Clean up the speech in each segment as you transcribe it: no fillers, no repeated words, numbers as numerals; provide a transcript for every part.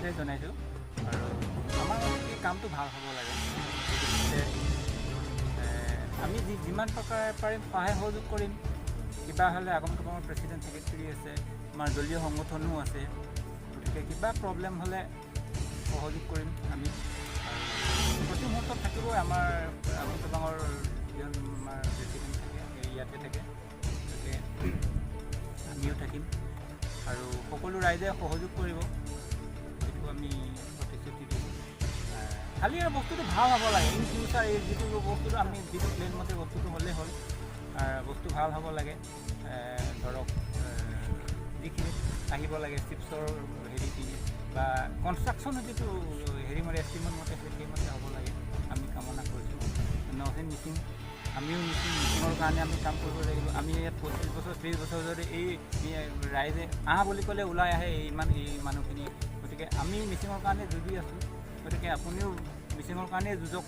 ধন্যবাদহে জনাইছোঁ। আৰু আমাৰ মানে কি, কামটো ভাল হ'ব লাগে। গতিকে আমি যিমান প্ৰকাৰে পাৰিম সহায় সহযোগ কৰিম। কিবা হ'লে আগন্তুক আমাৰ প্ৰেচিডেণ্ট, ছেক্ৰেটেৰী আছে, আমাৰ দলীয় সংগঠনো আছে। গতিকে কিবা প্ৰব্লেম হ'লে সহযোগ কৰিম আমি। আৰু প্ৰতি মুহূৰ্তত থাকিবই আমাৰ আগন্তুকৰ যিজন আমাৰ প্ৰেচিডেণ্ট থাকে, সেই ইয়াতে থাকে। গতিকে আমিও থাকিম আৰু সকলো ৰাইজে সহযোগ কৰিব, সেইটো আমি প্ৰতিশ্ৰুতি দিছোঁ। খালি আৰু বস্তুটো ভাল হ'ব লাগে। ইন ফিউচাৰ এই যিটো বস্তুটো আমি যিটো প্লেন মতে বস্তুটো হ'লেই হ'ল, বস্তু ভাল হ'ব লাগে। ধৰক যিখিনি আহিব লাগে চিপছৰ হেৰিখিনি বা কনষ্ট্ৰাকশ্যনৰ যিটো হেৰি মতে, এষ্টিমেট মতে, সেইমতে হ'ব লাগে, আমি কামনা কৰিছোঁ। নহ'লে মিচিং, আমিও মিচিং, মিচিঙৰ কাৰণে আমি কাম কৰিব লাগিব। আমি ইয়াত 25 বছৰ, 30 বছৰ যদি এই ৰাইজে আহ বুলি ক'লে ওলাই আহে এই ইমান এই মানুহখিনি। গতিকে আমি মিচিঙৰ কাৰণে যুঁজি আছোঁ। গতিকে আপুনিও মিচিঙৰ কাৰণেই যুঁজক,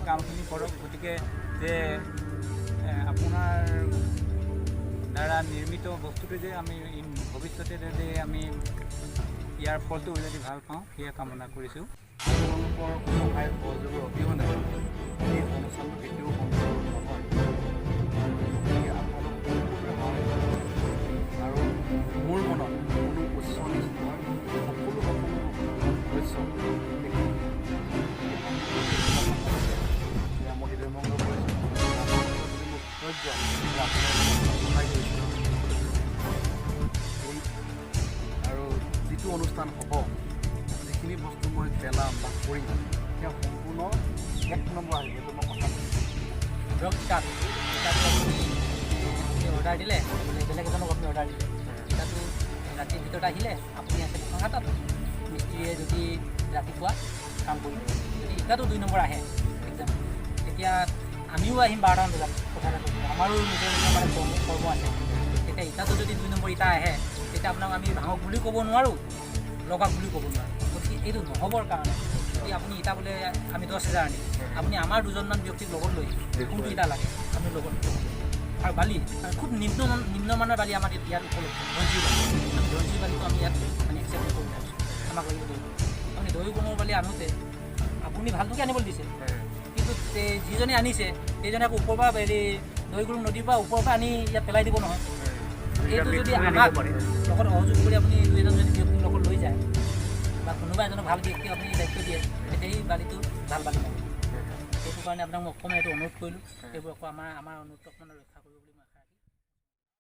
কামখিনি কৰক। গতিকে যে আপোনাৰ দ্বাৰা নিৰ্মিত বস্তুটো যে আমি ইন ভৱিষ্যতে যদি আমি ইয়াৰ ফলটো যদি ভাল পাওঁ, সেয়া কামনা কৰিছোঁ। আপোনালোকৰ সহায় সহযোগৰ অবিহনে এই অনুষ্ঠানটো কেতিয়াও সম্ভৱ নহয়। গতিকে আপোনালোক সকলোৰে সহায় আৰু মোৰ মনত কোনো উচ্চ নীচ নহয়, সকলো সকলো সদস্য একে। এয়া মই হৃদয়ভংগ কৰিছোঁ। আপোনালোকৰ প্ৰতি মোৰ কৃতজ্ঞ যে আপোনালোকে মোক সহায় কৰিছে। এই আৰু যিটো অনুষ্ঠান হ'ব, যিখিনি বস্তু মই পেলাম বা কৰিম, সেয়া সম্পূৰ্ণ এক নম্বৰ আহিব, এইটো মই কথা দিছোঁ। ধৰক ইটাটো আপুনি অৰ্ডাৰ দিলে বোলে, বেলেগ এজনক আপুনি অৰ্ডাৰ দিলে, ইটাটো ৰাতিৰ ভিতৰত আহিলে, আপুনি আছে গোসাঁঘাটত, মিস্ত্ৰীয়ে যদি ৰাতিপুৱা কাম কৰিলে যদি ইটাটো 2 নম্বৰ আহে এক্সাম্পল, তেতিয়া আমিও আহিম 12টামান বজাত কথা এটা ক'ব, আমাৰো নিজৰ নিজৰ মানে কৰ্ম আছে। তেতিয়া ইটাটো যদি 2 নম্বৰ ইটা আহে, তেতিয়া আপোনাক আমি ভাঙক বুলিও ক'ব নোৱাৰোঁ, লগাওক বুলিও ক'ব নোৱাৰোঁ। গতিকে এইটো নহ'বৰ কাৰণে যদি আপুনি ইটা বোলে আমি 10,000 আনিম, আপুনি আমাৰ দুজনমান ব্যক্তিক লগত লৈ কোনটো ইটা লাগে আমি লগত ল'ব। আৰু বালি খুব নিম্নমানৰ বালি আমাৰ ইয়াত উপলব্ধ, ধনশিৰি বালি। আমি ধনশিৰি বালিটো আমি ইয়াত মানে একচেপ্ট নকৰোঁ। আমাক লাগিব দৈ। আপুনি দৈ কোমৰ বালি আনোতে আপুনি ভালটোকে আনিবলৈ দিছে, কিন্তু যিজনে আনিছে সেইজনে আকৌ ওপৰৰ পৰা হেৰি দৈগুৰুং নদীৰ পৰা ওপৰৰ পৰা আনি ইয়াত পেলাই দিব নহয়। এইটো যদি আমাক লগত সহযোগ কৰি আপুনি দুই এজন যদি ব্যক্তিক লগত লৈ যায় বা কোনোবা এজনক ভাল ব্যক্তিক আপুনি দায়িত্ব দিয়ে, তেতিয়া সেই বালিটো ভাল বালি পাব। সেইটো কাৰণে আপোনাক মই অকণমান এইটো অনুৰোধ কৰিলোঁ। এইবোৰ আকৌ আমাৰ অনুৰোধটো অকণমান ৰক্ষা কৰিব বুলি মই